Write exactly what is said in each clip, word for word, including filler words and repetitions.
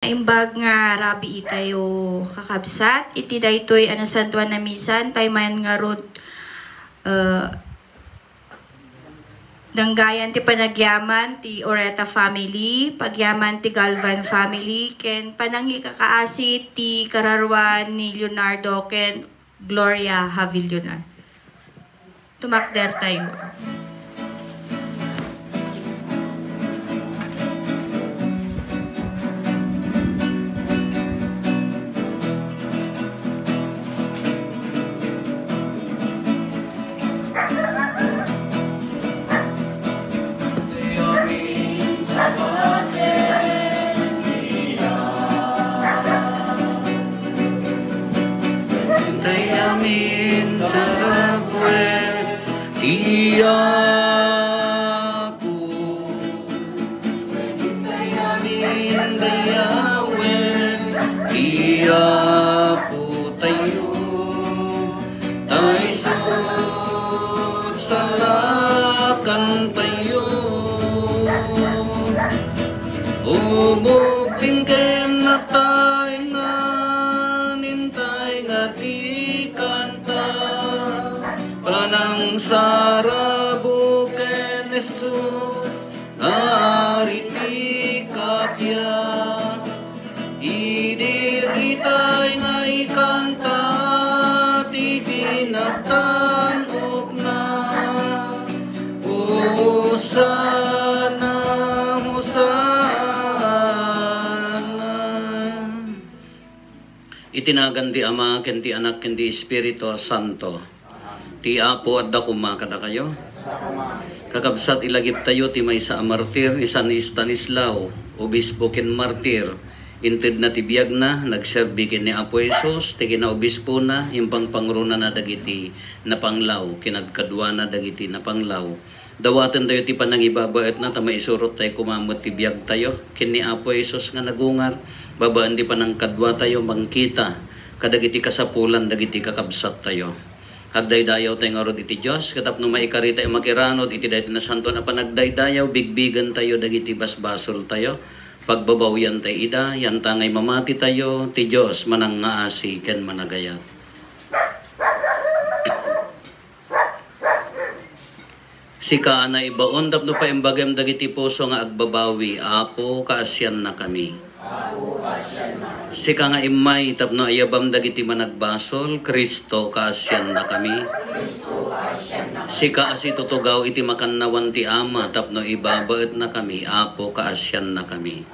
Naimbag nga rabii tayo, kakabsat, iti daytoy a nasantoan a misa, tay man ngarud, eh, danggayan ti panagyaman ti Oreta family, pagyaman ti Galvan family, ken panangikakaasi ti kararua ni Leonardo ken Gloria Havillonar. Tumakder tayo. Tay amin saragwe ti Apo. Tay amin dayawe ti Apo tayo. Tay sut salakan tayo. Umubing ken natay nga nintay nga ti kanta. Panangsarabo ken Jesus nga ari ti kappia. Idi ditay nga ikanta ti pinagtan-okna. Hosanna, Hosanna. Iti nagan ti Ama, ken ti Anak, ken ti Espiritu a Santo. Ti Apo adda koma kadakayo. Kakabsat, ilagiptayo ti maysa a martir, ni San Estanislao, obispo ken martir. Intedna ti biagna, nagserbi ken ni Apo Jesus, ti kinaobispona, impangpangrunana dagiti napanglaw, kinadkaduana dagiti napanglaw. Dawatentayo ti panangibabaetna ta maisurottayo koma met ti biagtayo ken ni Apo Jesus nga nagungar, babaen ti panangkaduatayo mangkita kadagiti kasapulan dagiti kakabsattayo. Agdaydayawtayo ngarud iti Dios, ket tapno maikaritayo makiranod iti daytoy nasantoan a panagdaydayaw, bigbigentayo dagiti basbasoltayo, pagbabawiantayo ida, yantangay mamatitayo, ti Dios manangngaasi ken managayat. Sika a naibaon tapno paimbagem dagiti puso nga agbabawi, Apo, kaasiannakami. Sika nga immay tapno ayabam dagiti managbasol, Cristo, kaasiannakami. Sika a situtugaw iti makannawan ti Ama tapno ibabaetnakami, Apo, kaasiannakami.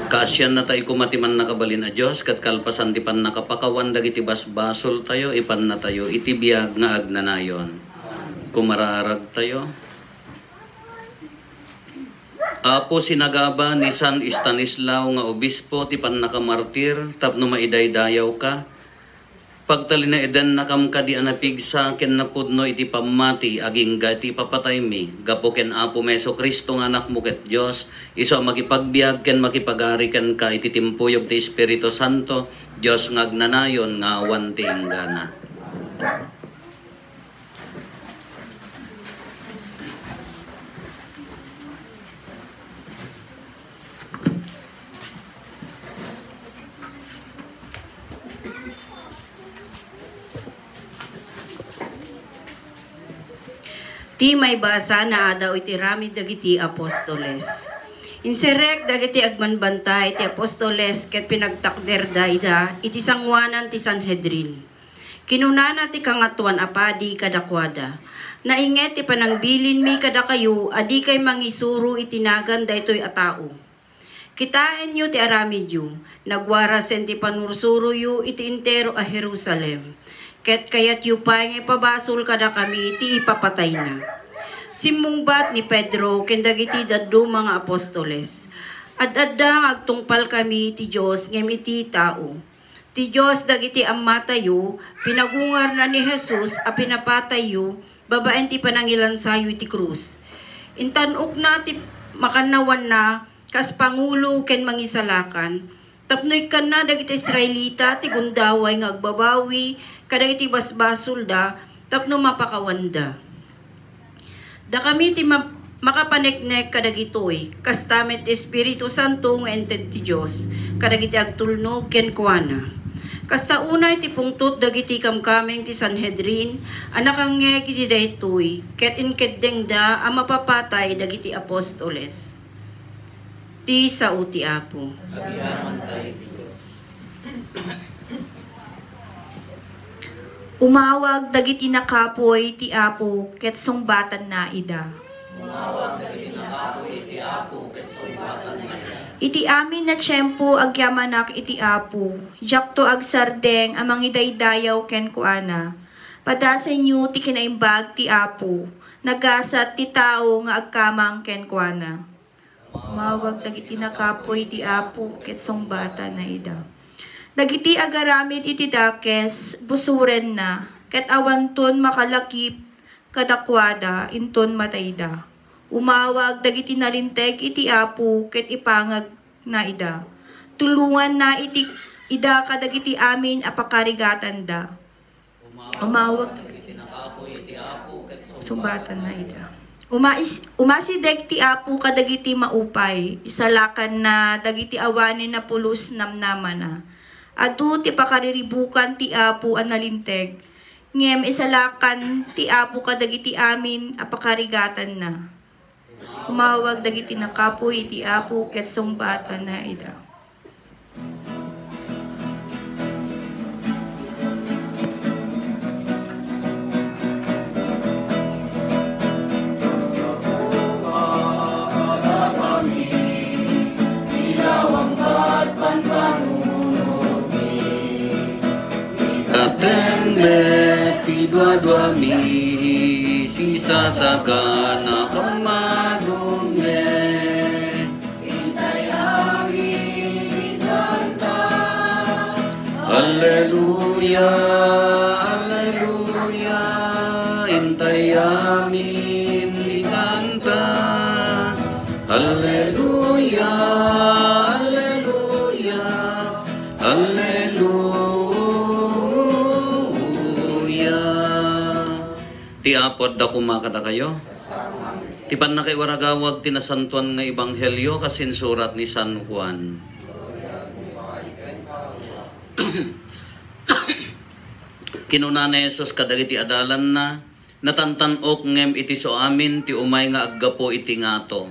Kaasiannatayo koma ti mannakabalin a Dios, ket kalpasan ti pannakapakawan dagiti basbasoltayo, ipannatayo iti biag nga agnanayon. Kumaraaragtayo. Apo, sinagaba ni San Estanislao nga obispo ti pannakamartir tapno maidaydayawka, pagtalinaedennakam kadi a napigsa ken napudno iti pammati agingga iti ipapataymi, gapu ken Apomi Jesu-Cristo nga Anakmo ket Dios, isu a makipagbiag ken makipagari kenka iti timpuyog ti Espiritu Santo, Dios nga agnanayon nga awan ti inggana. Ti maibasa naadaw iti ramid dagiti apostoles. Inserrek dagiti agbambantay iti apostoles ket pinagtakderda ida iti sangoanan ti Sanhedrin. Kinunana ti Kangatoan a Padi kadakuada, "Nainget ti panangbilinmi kadakayo a dikay mangisuro iti nagan daytoy a tao. Kitaenyo ti aramidyo, nagwarasen ti panursuroyo iti entero a Jerusalem, ket kayatyo pay nga ipabasol kadakami ti ipapatayna." Simmungbat ni Pedro ken dagiti dadduma nga apostoles, "Ad-adda nga agtungpalkami iti Dios ngem iti tao. Ti Dios dagiti ammatayo, pinagungarna ni Jesus a pinapatayyo babaen ti panangilansayo iti krus. Intan-okna ti makannawanna kas pangulo ken mangisalakan, tapno ikkanna dagiti Israelita ti gundaway nga agbabawi kadagiti basbasolda tapno mapakawanda. Dakami ti ma-, makapaneknek kadagitoy, kasta met ti Espiritu Santo nga inted ti Dios kadagiti agtulnog kenkuana. Kasta unay ti pungtot dagiti kamkameng ti Sanhedrin a nakangngeg iti daytoy, ket inkeddengda a mapapatay dagiti apostoles. Ti sao ti Apo. Umawag dagiti nakapuy ti Apo ket sungbatanna ida. Umawag dagiti nakapuy ti Apo ket sungbatanna ida. Iti amin a tiempo agyamanak iti Apo, diakto agsardeng a mangidaydayaw kenkuana. Padasenyo ti kinaimbag ti Apo, nagasat ti tao nga agkamang kenkuana. Umawag dagiti nakapuy ti Apo ket sungbatanna ida. Dagiti agaramid iti dakes, busorenna, ket awanton makalakip kadakuada inton matayda. Umawag dagiti nalinteg iti Apo ket ipangagna ida. Tulonganna iti ida kadagiti amin a pakarigatanda. Umawag. Sungbatanna ida. Umais-, umasideg ti Apo kadagiti maupay, isalakanna dagiti awanen a pulos namnamana. Adu ti pakariribukan ti Apo a nalinteg, ngem isalakan ti Apo kadagiti amin a pakarigatanna. Umawag dagiti nakapuy iti Apo ket sungbatanna ida. Katen met ti duaduami, sisasagana kamadungne. Intay amin itanta. Alleluia, alleluia, intay amin itanta. Alleluia, alleluia, alleluia. Ti Apo adda koma kadakayo. Ti pannakaiwaragawag ti nasantoan nga ebanghelio kas insurat ni San Juan. Kinuna ni Jesus kadagiti adalanna, "Natantan-ok ngem iti suamin ti umay nga aggapu iti ngato.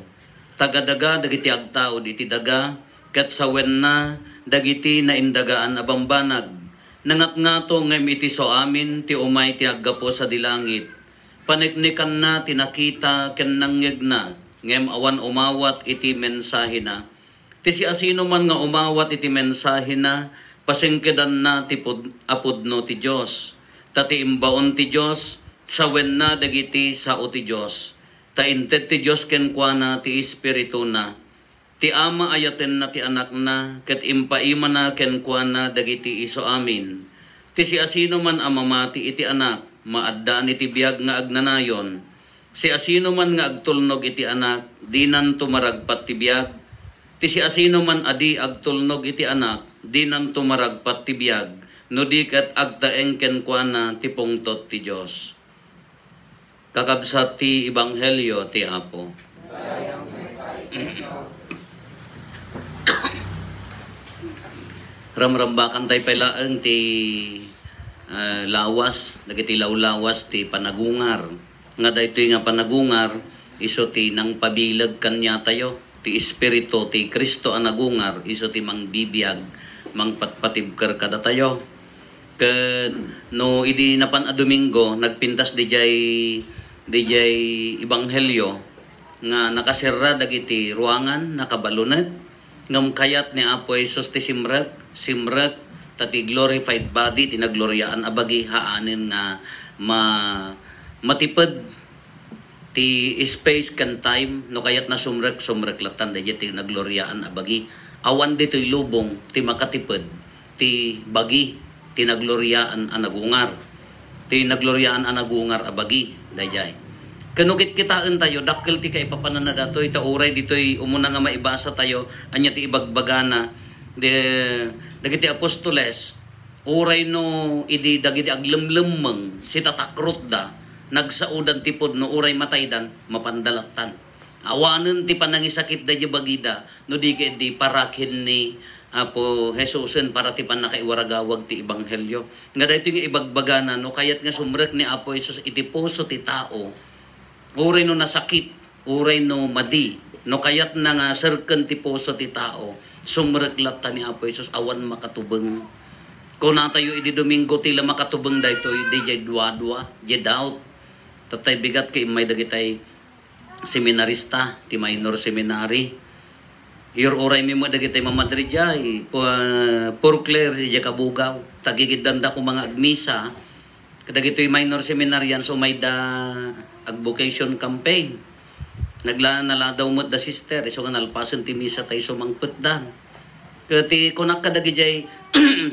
Tagadaga dagiti agtaud iti daga, ket sawenna dagiti naindagaan a bambanag. Nangatngato ngem iti suamin ti umay ti aggapu sadi langit. Paneknekanna ti nakita ken nangngegna, ngem awan umawat iti mensahena. Ti siasinoman nga umawat iti mensahena, pasengkedanna ti pud-, a pudno ti Dios. Ta ti imbaon ti Dios, sawenna dagiti sao ti Dios. Ta inted ti Dios kenkuana ti Espirituna. Ti Ama ayatenna ti Anakna, ket impaimana kenkuana dagiti isuamin. Ti siasinoman a mamati iti Anak, maaddaan iti biag nga agnanayon. Siasinoman nga agtulnog iti Anak, dinanto maragpat ti biag. Ti siasinoman a di agtulnog iti Anak, dinanto maragpat ti biag, no di ket agtaeng kenkuana ti pungtot ti Dios. Kakabsat ti ebanghelio ti Apo. Ramrambakan tayo pay laeng ti, ah, lawas, dagiti lawlawas ti panagungar. Nga daytoy nga panagungar, isu ti nangpabileg kaniatayo. Ti Espiritu ti Cristo a nagungar, isu ti mangbibiag, mangpatpatibker kadatayo. Ket no idi napan a Domingo, nagpintas didiay, didiay ebanghelio nga nakaserra dagiti ruangan, nakabalunet, ngem kayat ni Apo Jesus ti simrek, simrek, ta ti glorified body, ti nagloriaan a bagi, haanen nga ma-, matiped. Ti space ken time, no kayatna sumrek, sumrek lattan daydiay ti nagloriaan a bagi. Awan ditoy lubong ti makatiped ti bagi ti nagloriaan a nagungar. Ti nagloriaan a nagungar a bagi, daydiay. Ken no kitkitaentayo, dakkel ti kaipapananna datoy, ta uray ditoy umuna nga maibasatayo, ania ti ibagbagana, de-, dagiti apostoles, Uray no idi dagiti aglemlemmeng, sitatakrotda, nagsaodan ti pudno, uray mataydan, mapanda lattan. Awanen ti panangisakit daydi bagida, no di ket di para ken ni Apo Jesusen para ti pannakaiwaragawag ti ebanghelio. Nga daytoy nga ibagbagana, no kayat nga sumrek ni Apo Jesus iti puso ti tao, uray no nasakit, uray no madi, no kayatna nga serken ti puso ti tao, sumrek latta ni Apo Jesus, awan makatubeng. Kunatayo idi Domingo ti la makatubeng daytoy, di jay duadua, jay doubt. Tatay bigat ket immay dagitay seminarista ti minor seminary. Iyur-uraymi met dagiti mamadri diay, pu-, purclair idiay Cabugao. Tagigiddanda koma nga agmisa kadagitoy minor seminarian so mayda ag vocation campaign. Nagla-, naladaw met da sister, isu nga nalpasen ti misa tay sumangpetdan. Ket ti kunak kadagidiay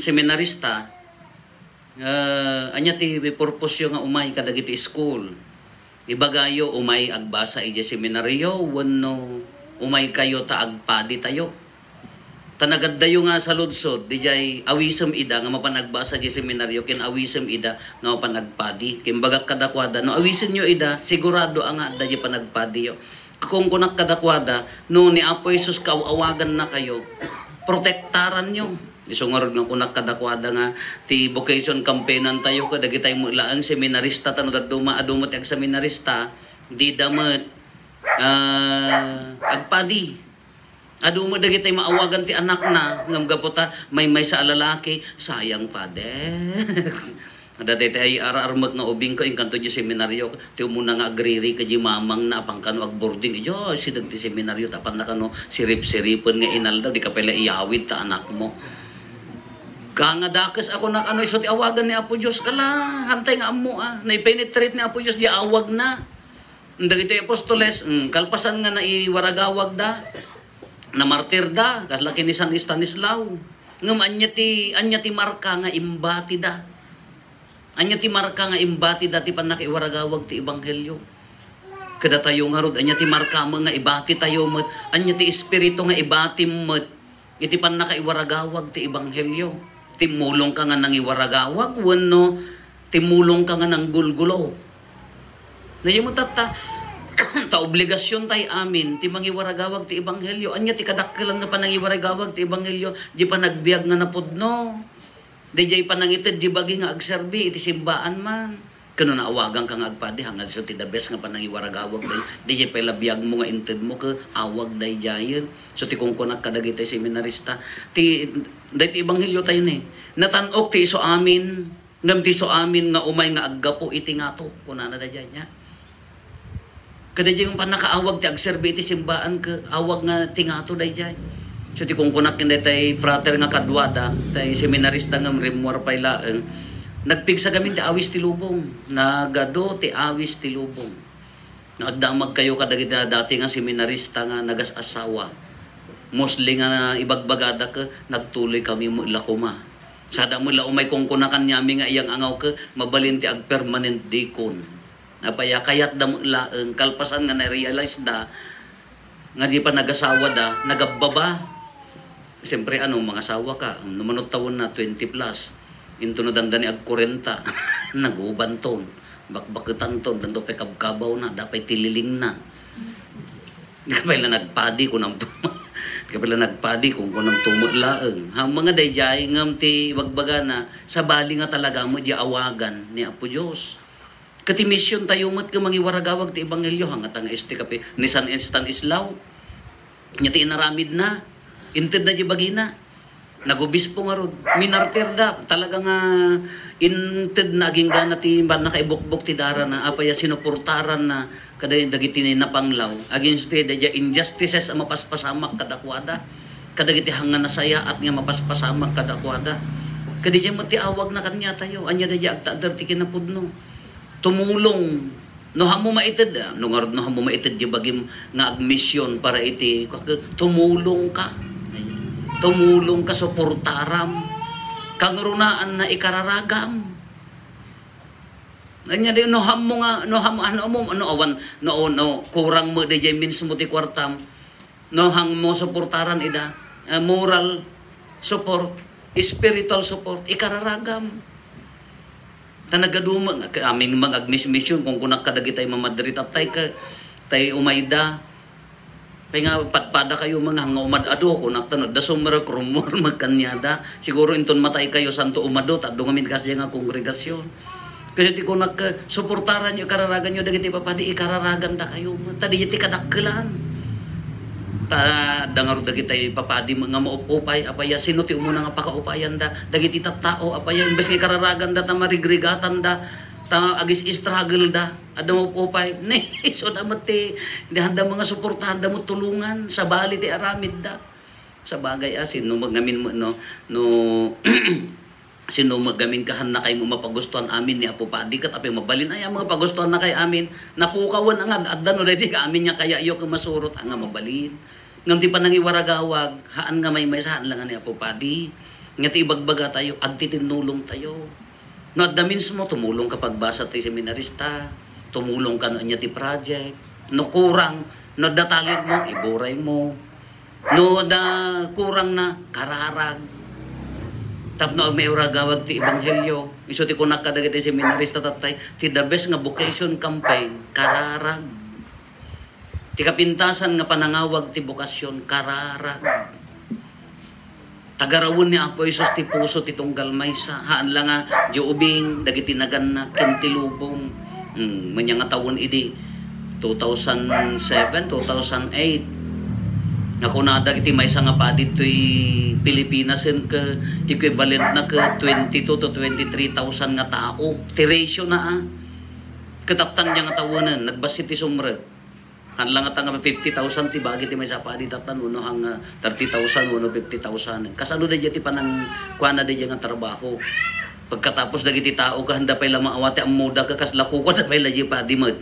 seminarista, Ah, ania ti purpose-yo nga umay kadagiti school? Ibagayo, umay agbasa idiay seminario wenno umay kayo ta agpadi tayo? Ta nagaddayo nga saludsod, didiay awisem ida nga mapan agbasa idiay seminario ken awisem ida nga mapan agpadi. Ken imbagak kadakuada, no awisenyo ida, sigurado a nga adda diay panagpadiyo. Kunkunak kadakuada, no ni Apo Jesus kaaw-awaganna kayo, protektaranyo. Isu ngarud nga kunak kadakuada nga ti vocation campaignan tayo kadagitay met laeng seminarista, ta no dadduma adu met ti agseminarista, dida met, ah, agpadi. Adu met dagitay maawagan ti anakna, ngem gapu ta maymaysa a lalaki, "Sayang, Father." Daytay ti ar-armek nga ubingko, inkanto diay seminario, ti umuna nga agriri ket diay mamangna, apan kano agboarding, idiay sideg ti seminario, ta apanna kano sirip-siripen nga inaldaw, di ka pay la iyawid ta anakmo. Ka nga dakes a kunak, ano isu ti awagan ni Apo Dios, kala, hantay nga ammo, ah, naipenetrate ni Apo Dios, diay awagna. Dagiti apostoles, mm, kalpasan nga naiwaragawagda, namartirda, kasla ken ni San Estanislao. Ngem ania ti, ania ti marka nga imbatida? Ania ti marka nga imbatida ti pannakaiwaragawag ti ebanghelio? Kadatayo ngarud, ania ti marka met nga ibatitayo met? Ania ti espiritu nga ibatim met iti pannakaiwaragawag ti ebanghelio? Timmulongka nga nangiwaragawag wenno timmulongka nga nanggulgulo? Dayta met tatta, ta obligasiontay amin ti mangiwaragawag ti ebanghelio. Ania ti kadakkelan nga panangiwaragawag ti ebanghelio? Diay panagbiag nga napudno. Daydiay panangited diay bagi nga agserbi iti simbaan man. Ken no naawaganka nga agpadi, hangad isu ti the best nga panangiwaragawag day-, daydiay pay la biagmo nga intedmo ket awag daydiayen. So ti kunkunak kadagiti seminarista, ti, daytoy ebanghelio tayo ni, natan-ok ti isu amin, ngem ti isu amin nga umay nga aggapu iti ngato, kunana daydiay nia. Kadaydiay nga pannakaawag ti agserbi iti simbaan ket awag nga ti ngato daydiay. So ti kunkunak ken daytay frater nga kaduada, tay seminarista ngem rimmuar pay laeng, nagpigsa gamin ti awis ti lubong. Nagadu ti awis ti lubong. No agdamagkayo kadagiti dati nga seminarista nga nagas-asawa, mostly nga ibagbagada ket nagtuloy kami met la koma. Sada met la umay kunkunakan niami nga iyang angaw ket mabalin ti agpermanent deacon. Apay a kayatda met laeng, kalpasan nga na-realize da nga di pa nagasawada, nagabbaba. Siyempre, ano, mangasawa ka, no mano tawenna, twenty plus. Into no dandani agkurenta, nagubanton, bakbaketanton, danto pay kabkabawna, da pay tililingna. Di ka pay la nagpadi, kunam to. Di ka pay la nagpadi, kung kunam to met laeng. Ha, mga daydiay, ngem ti ibagbagana, sabali nga talaga met di awagan ni Apo Dios. Ket ti mision tayo met ket mangiwaragawag ti ebanghelio, hangata nga isu ti kape ni San Estanislao. Nia ti inaramidna, intedna diay bagina. Nagobispo ngarud, minartirda. Talaga nga intedna aginggana ti pannakaibukbok ti darana, apay a sinuportaranna kada dagiti napanglaw against ti daydiay injustices a mapaspasamak kadakuada, kadagiti hang nga nasayaat nga mapaspasamak kadakuada. Kadi diay met ti awagna kaniatayo, ania daydiay agtader ti kinapudno. Tumulong. No hammo maited, ah, no ngarud no hammo maited diay bagim nga agmision para iti, tumulong ka. Tumulong ka, suportaram. Kangrunaan na ikararagam. Ania di, no hammo nga, no hammo, ano mo, no awan, no, no, kurang mo di diay means mo ti kuartam. No, hangmo suportaran ida, eh, moral support, spiritual support, ikararagam. Ta nagaduma nga, amin mang agmismission, kung kunak kadagitay mamadri, tatay ka, tay umayda, Kay nga padpadakayo nga, nga umad-adu, kunak ta no, adda sumrek, rumor, magkaniada. Siguro inton matay kayo, santo umadu, ta adu ngamin kasdiay nga kongregasyon. Kaya ti kunak, eh, suportaranyo, ikararaganyo dagiti papadi, ikararagandakayo. Ta diay ti kadakkelan. Ta adda ngarud dagiti papadi nga maupupay, apay a, sino ti umuna nga pakaupayanda? Dagiti tattao, apay a, imbes nga ikararaganda ta marigrigatanda, ta agis-struggle da. Adda maupupay. Ne, isu da met ti, di handa nga suporta, handa met tulongan, sabali ti aramidda. Sabagay, ah, sino met ngamin mo, no, no, sino met ngamin ka, hannakay mo mapagustuhan amin ni Apo Padi, ket apay mabalin, ay, a, mapagustuhannakay amin, napukawen nga, adda no, ready ka amin nga kayatyo ket masurot, a, nga mabalin. Ngem ti panangiwaragawag, haan nga maymaysa, haan la nga ni Apo Padi. Nga ti ibagbagatayo, agtitinnulongtayo. No adda means mo, tumulong ka pagbasa ti seminarista, tumulong ka no ania ti project. No kurang, no adda talent mo, iburay mo. No adda kurang na, kararag. Tapno agmaiwaragawag ti ebanghelio. Isu ti kunak kadagiti seminarista tattay, ti the best nga vocation campaign, kararag. Ti kapintasan nga panangawag ti bokasyon, kararag. Tagarawen ni Apo Jesus ti puso ti tunggal maysa. Haan la nga diay ubing, dagiti naganna, ken ti lubong. Hmm, manya nga tawen idi, two thousand seven, two thousand eight. Nga kunada iti maysa nga padi toy Pilipinas, ken ke equivalent na ke twenty-two to twenty-three thousand nga tao. Ti ratio na, ah. Katattan diay nga tawenen, nagbassit ti sumrek. Haan la nga ta nga fifty thousand ti bagi ti maysa a padi, tapno wenno haan nga thirty thousand wenno fifty thousand. Kasano daydiay ti panang-, kuana daydiay nga trabaho? Pagkatapos dagiti tao, haan da pay la maawat ti ammoda ket kasla, kukuada pay la diay padi met.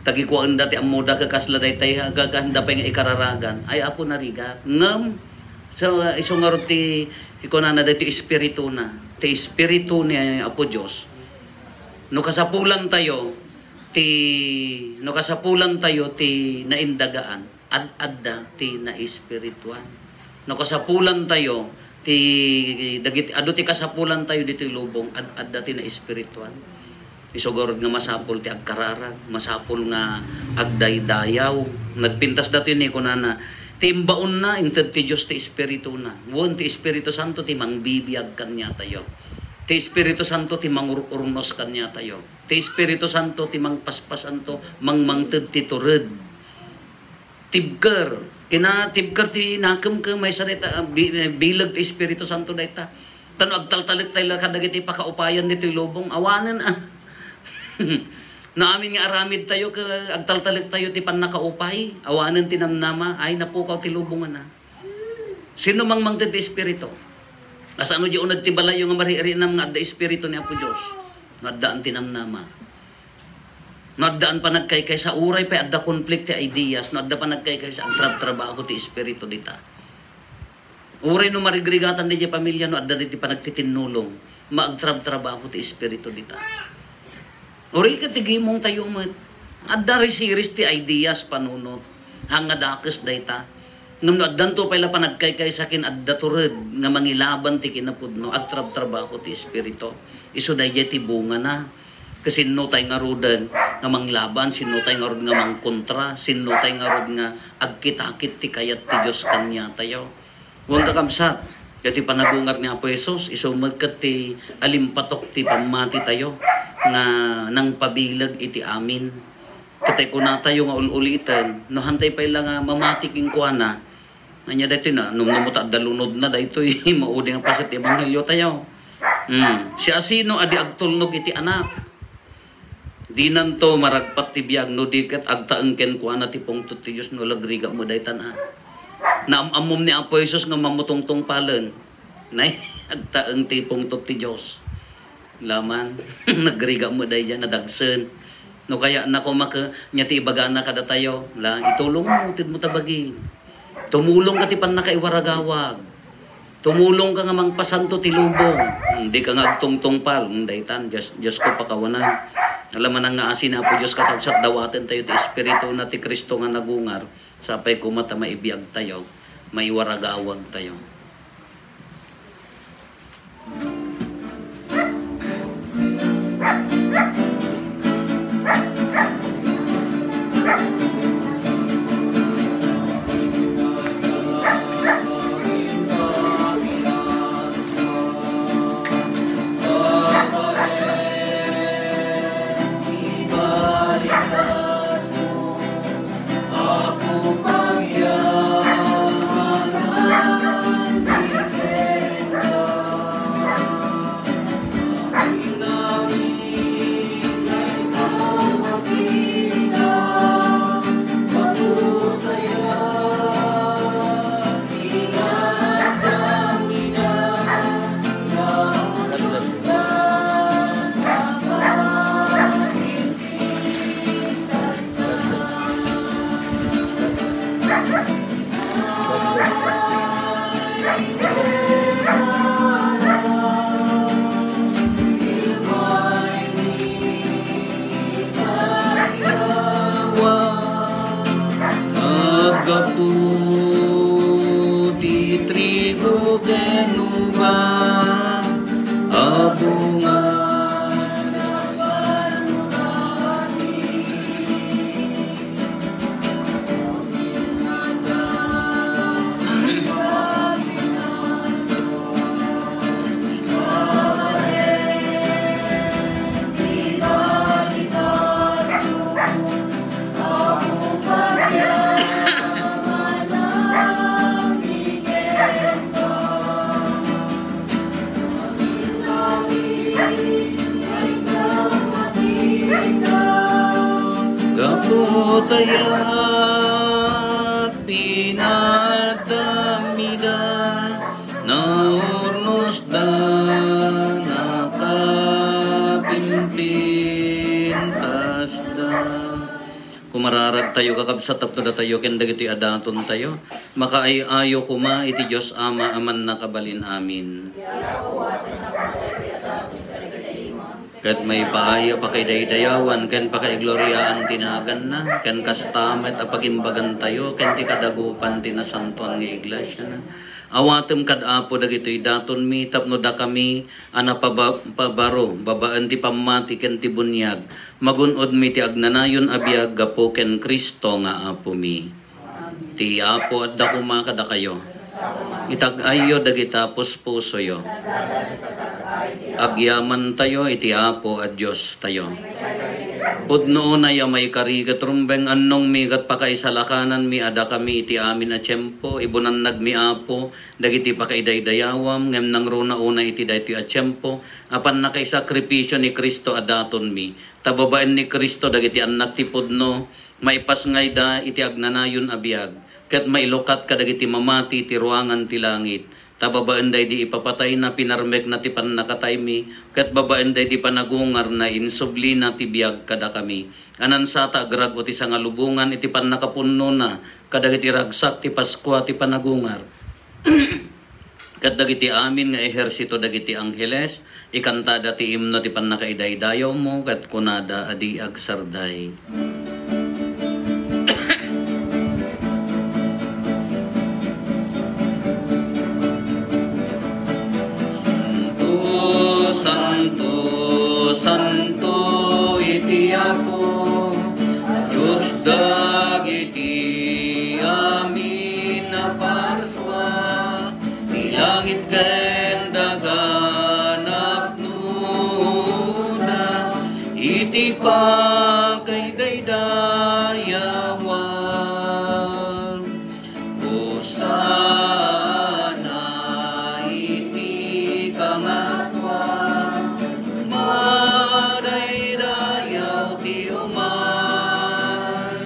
Tagikuaenda ti ammoda ket kasla daytay, ha, haan da pay nga ikararagan. Ay, Apo, narigat. Ngem, so, isu ngarud ti, ikunana daytoy, espirituna. Ti Espiritu ni Apo Dios. No kasapulantayo, ti, no kasapulantayo ti naindagaan, ad-adda ti naespirituan. No kasapulantayo ti dagiti, adu ti kasapulantayo ditoy lubong, ad-adda ti naespirituan. Isu garud nga masapul ti agkararag, masapul nga agdaydayaw. Nagpintas datoy ni kunana, ti imbaonna, inted ti Dios ti Espirituna. Wen, ti Espiritu Santo ti mangbibiag kaniatayo. Ti Espiritu Santo ti mangur-urnos kaniatayo. Ti Espiritu Santo ti mangpaspasanto, mangmangted ti tured. Tibker. Kinatibker ti nakemke, maysa dayta, ah, bi-, eh, bileg ti Espiritu Santo dayta. Ta no agtaltalek tayo la kadagiti pakaupayan ditoy lubong, awanen, ah. No amin nga aramid tayo, ke-, agtaltalek tayo ti pannakaupay, awanen ti namnama, ay, napukaw ti lubong, ana. Sino mangmangted ti Espiritu? Kasano diay uneg ti balayyo nga mari-rinam nga adda Espiritu ni Apo Dios? No addaan ti namnama. No addaan panagkaykaysa, uray pay adda conflict ti ideas, no adda panagkaykaysa, agtrabtrabaho ti Espiritu dita. Uray no marigrigatan daydiay pamilya, no adda daydiay panagtitinnulong, maagtrabtrabaho ti Espiritu dita. Uray ket ti gimong tayo met. Adda risiris ti ideas, panunot. Haan nga dakes dayta. Ngem no addanto pay la panagkaykaysa ken adda tured nga mangilaban ti kinapudno, agtrabtrabaho ti Espiritu. Isu daydiay ti bungana. Kasinno tay ngaruden nga manglaban, sinno tay ngarud nga mangkontra, sinno tay ngarud nga agkitakit ti kayat ti Dios kaniatayo. Wen, kakabsat, iti panagungar ni Apo Jesus, isu met ket ti alimpatok ti pammatitayo nga nangpabileg iti amin. Ket tay kunatayo nga ul-uliten, no hantay pay la nga mamati kenkuana, ania daytoy na, numnumot adda lunodna daytoy, maudi nga paset ti ebanghelio tayo. Hmm, siasino a di agtulnog iti Anak? Dinanto maragpat ti biag no di ket agtaeng kenkuana ti pungtot ti Dios no lagriga met daytan a. Naam-ammom ni Apo Jesus nga mamutungtungpalen. Nay, agtaeng ti pungtot ti Dios. Laman, nagriga met daydiay, nadagsen. No kayatna koma ket, nia ti ibagana kadatayo, la, itulongmo, tedmo ta bagim. Tumulong ka ti pannakaiwaragawag. Tumulong ka nga mangpasanto ti lubong. Hmm, di ka nga agtungtungpal. Hmm, daytan, Dios, Dios ko, pakawanan. Alaman nga asi ni Apo Dios, kakabsat, dawaten tayo ti Espiritu na ti Cristo nga nagungar. Sapay koma ta maibiag tayo, maiwaragawag tayo. Ba a bunga. Gapu ta diak pinagdamida, naurnosda, nakapimpintasda. Kumararagtayo, kakabsat, tapno datayo ken dagitoy a datontayo makaay-ayo koma iti Dios Ama a Mannakabalin-amin. Ket maipaay a pakaidaydayawan ken pakaigloriaan ti naganna, ken kasta met a pagimbagantayo ken ti kadagupan ti nasantoan nga iglesiana. Awatem kad Apo dagitoy datonmi tapno dakami a napaba-, pabaro babaen ti pammati ken ti buniag. Magun-odmi ti agnanayon a biag gapu ken Cristo nga Apomi. Ti Apo adda koma kadakayo. Itag-ayyo dagita puspusoyo. Agyamantayo iti Apo a Diostayo. Pudno unay a maikari ket rumbeng, annongmi ket pakaisalakananmi a dakami iti amin a tiempo, ibunannagmi, Apo, dagiti pakaidaydayawam, ngem nangruna unay iti daytoy a tiempo a pannakaisakripisio ni Cristo a datonmi. Ta babaen ni Cristo dagiti annak ti pudno, maipasngayda iti agnanayon a biag, ket mailukat kadagiti mamati ti ruangan ti langit. Ta babaen daydi ipapatayna, pinarmekna ti pannakataymi, ket babaen daydi panagungarna, insublina ti biag kadakami. Anansata agrag-o ti sangalubongan iti pannakapunnona kadagiti ragsak ti Paskua ti panagungar. Ket dagiti amin nga ehersito dagiti angheles, ikantada ti imno ti pannakaidaydayawmo, ket kunada a di agsarday. Santo, santo, santo iti Apo, Dios dagiti amin a parsua, ti langit ken daga napnoda iti pakaidaydayawan. Hosanna iti kangatoan, madaydayaw ti umay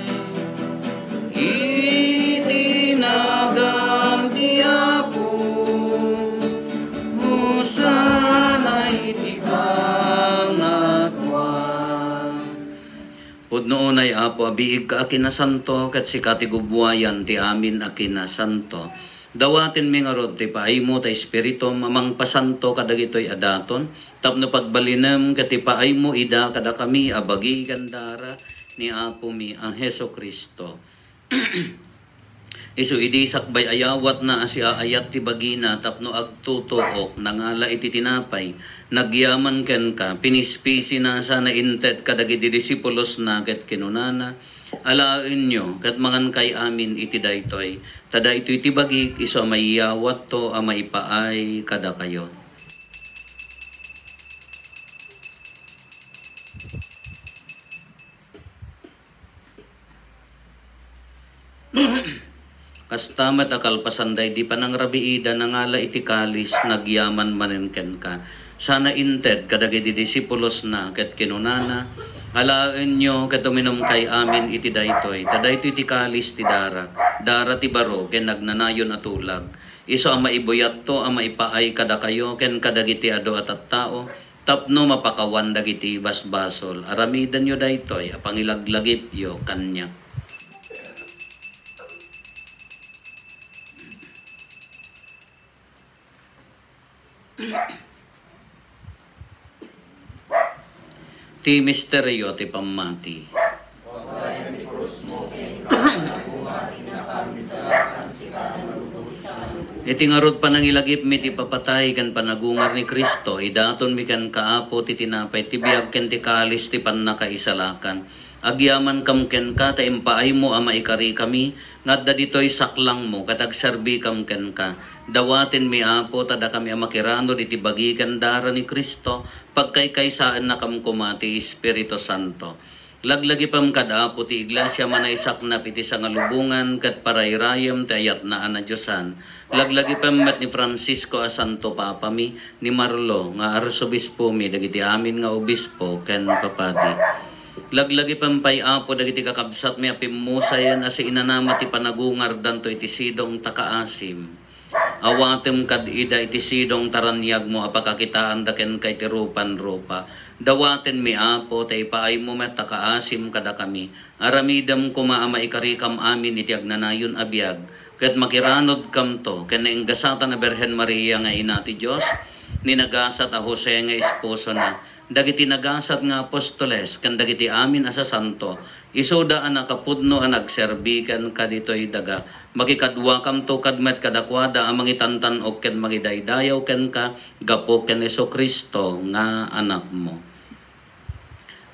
iti nagan ti Apo. Hosanna iti kangatoan. Pudno unay, Apo, a biigka a kinasanto, ket sika ti gubuayan ti amin a kinasanto. Dawatenmi ngarud ti paaymo ta Espiritum a mangpasanto kadagitoy a daton, tapno pagbalinem ket ipaaymo ida kadakami a bagi ken dara ni Apomi a Jesu-Cristo. Isu idi sakbay a yawatna a siaayat ti bagina tapno agtutuok, nangala iti tinapay, nagyaman kenka, pinispisina sana inted kadagiti disipulosna ket kinunana, "Alaenyo ket mangankay amin iti daytoy, ta daytoy ti bagik isu a maiyawatto a maipaay kadakayo." Kasta met a kalpasan daydi panangrabiida, nangala iti kalis, nagyaman manen kenka. Sana inted kadagiti disipulosna ket kinunana, "Alaenyo ket uminumkay amin iti daytoy, ta daytoy ti kalis ti darak, dara ti baro ken agnanayon a tulag. Isu a maibuyatto a maipaay kadakayo ken kadagiti adu a tattao, tapno mapakawan dagiti basbasol. Aramidenyo daytoy a pangilaglagipyo kaniak." Ti misterio ti pammati. Iti ngarud panangilagipmi ti ipapatay ken panagungar ni Cristo, idatonmi kenka, Apo, ti tinapay ti biag ken ti kalis ti pannakaisalakan. Agyamankam kenka ta impaaymo a maikarikami nga adda ditoy saklangmo ket agserbikam kenka. Dawatenmi, Apo, ta dakami a makiranud iti bagi ken dara ni Cristo, pagkaykaysaennakam koma ti Espiritu Santo. Laglagipem kad Apo ti Iglesia a naisaknap iti sangalubongan ket parairayem ti ayatna a nadiosan. Laglagipem met ni Francisco a Santo Papami, ni Marlo nga Arsobispomi, dagiti amin nga obispo ken papadi. Laglagipem pay, Apo, dagiti kakabsatmi a pimmusayen a siinanama ti panagungardanto iti sidong ta kaasim. Awatem kad ida iti sidong ta raniagmo a pakakitaanda kenka iti rupan-rupa. Dawatenmi, Apo, ta ipaaymo met ta kaasim kadakami. Aramidem koma a maikarikam amin iti agnanayon a biag, ket makiranudkamto ken nainggasatan a Birhen Maria nga Ina ti Dios, ni nagasat a Jose nga esposona, dagiti nagasat nga apostoles, ken dagiti amin a sasanto, isuda a nakapudno a nagserbi kenka ditoy daga. Makikaduakamto kad met kadakuada a mangitantan-ok ken mangidaydayaw kenka gapu ken Jesu-Cristo nga Anakmo.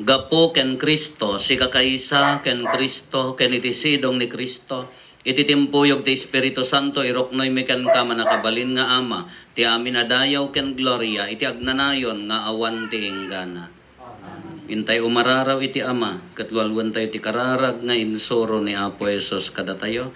Gapu ken Cristo, sika kaysa ken Cristo, ken iti sidong ni Cristo, iti timpuyog ti Espiritu Santo, iruknoymi kenka, mannakabalin nga Ama, ti amin a dayaw ken gloria iti agnanayon nga awan ti inggana. Intay umararaw iti Ama, ket lualuentayo ti kararag nga insuro ni Apo Jesus kadatayo.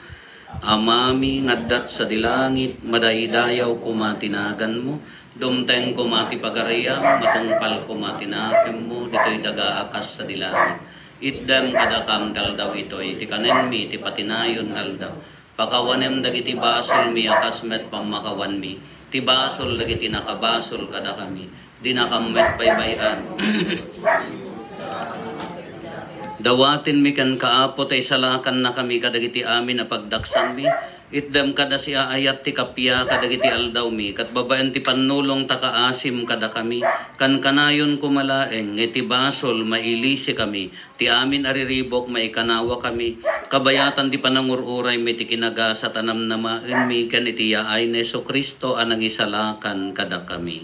Amami nga adda sadi langit, madaydayaw koma ti naganmo, dumteng koma ti pagariam, matungpal koma ti nakemmo, ditoy daga a kas sadi langit. Itdem kadakam ti aldaw itoy, ti kanenmi, ti patinayon nga aldaw. Pakawanem dagiti basolmi a kas met pammakawanmi ti basol dagiti nakabasol kadakami. Dinakam met baybay-an. Dawatenmi kenka, Apo, ta isalakannakami kadagiti amin a pagdaksanmi. Itdem kada siaayat ti kappia kadagiti aldawmi, ket babaen ti pannulong ta kaasim kadakami, kankanayon koma laeng nga iti basol mailisikami, ti amin a riribuk maikanawakami, kabayatan ti panangur-uraymi ti kinagasat a namnamaenmi ken iti yaay ni Jesu-Cristo a nangisalakan kadakami.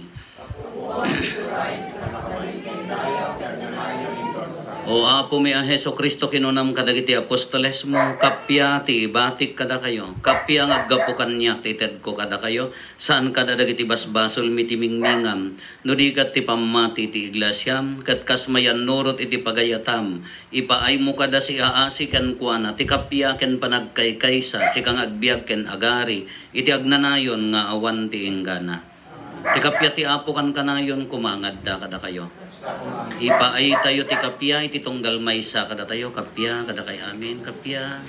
O Apomi a Jesu-Cristo, kinunam kadagiti apostolesmo, kappia ti ibatik kadakayo, kappia nga aggapu kaniak ti itedko kadakayo, saan kada dagiti basbasolmi ti mingmingam, no di ket ti pammati ti iglesiam, ket kas mayannurot iti pagayatam, ipaaymo kada siaasi kenkuana ti kappia ken panagkaykaysa, sika nga agbiag ken agari iti agnanayon nga awan ti inggana. Ti kappia ti Apo kankanayon koma nga adda kadakayo. Ipaaytayo ti kappia iti tunggal maysa kadatayo, kappia kadakay amin, kappia.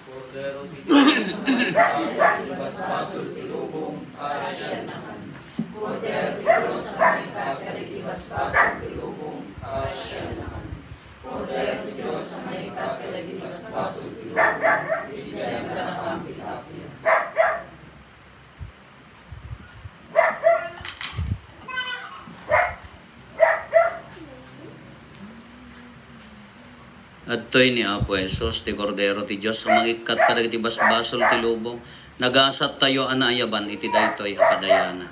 Kordero ti Dios, a mangikkat iti basbasol ti lubong, pasiannakan. Kordero ti Dios, a mangikkat iti basbasol ti lubong, pasiannakan. Kordero ti Dios, a mangikkat iti basbasol ti lubong, itdem kadakam ti kappia. Adtoy ni Apo Jesus, ti Kordero ti Dios, a mangikkat kadagiti basbasol ti lubong. Nagasattayo a naayaban iti daytoy a padayana.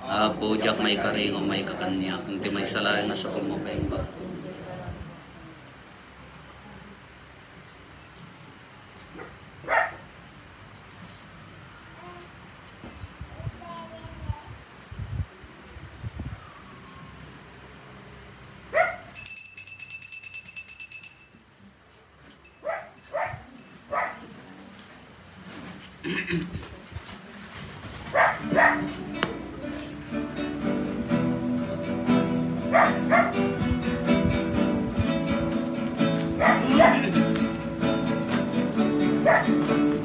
Apo, diak maikari nga umayka kaniak, ngem ti maysa laeng nga saom, mapaimbag.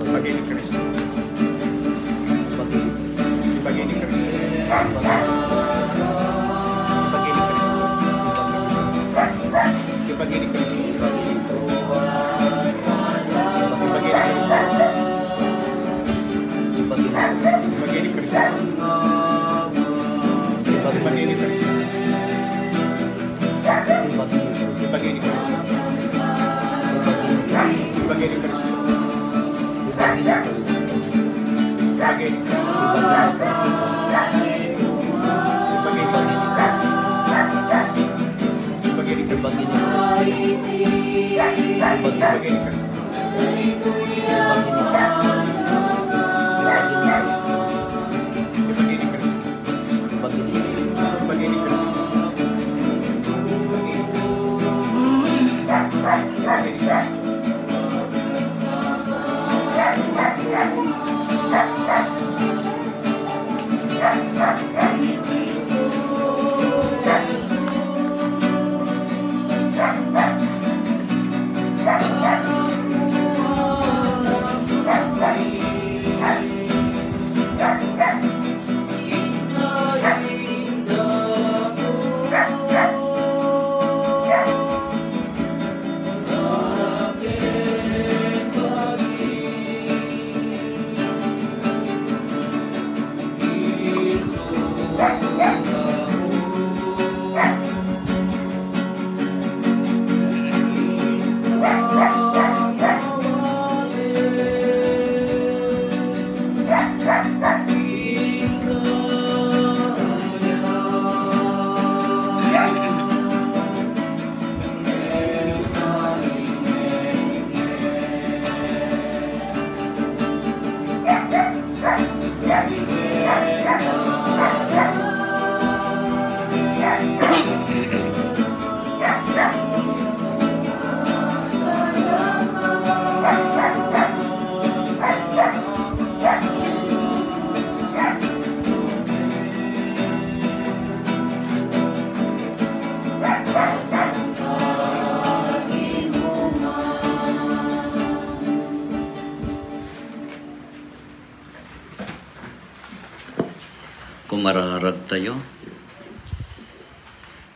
Ibagi ni Cristo. Ibagi ni Cristo. Ibagi ni Cristo. Ibagi ni Cristo. Ibagi ni Cristo. Ibagi ni Cristo. Ibagi ni Cristo. Ibagi ni Cristo. Kumararagtayo.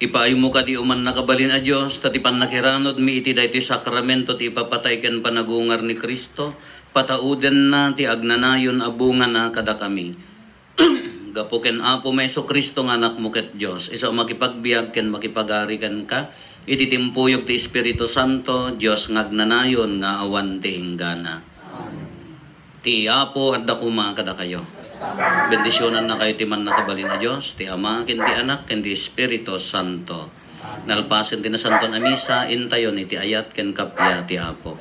Ipaaymo kadi, O mannakabalin a Dios, ta ti pannakiranudmi iti daytoy sakramento ti ipapatay ken panagungar ni Cristo, pataudenna ti agnanayon a bungana kadakami. Gapu ken Apomi Jesu-Cristo nga Anakmo ket Dios, isu a makipagbiag ken makipagari kenka iti timpuyog ti Espiritu Santo, Dios nga agnanayon nga awan ti inggana. Ti Apo adda koma kadakayo. Bendisionannakayo ti mannakabalin a Dios, ti Ama, ken ti Anak, ken ti Espiritu Santo. Nalpasen ti Nasantoan a Misa, intayon iti ayat ken kappia ti Apo.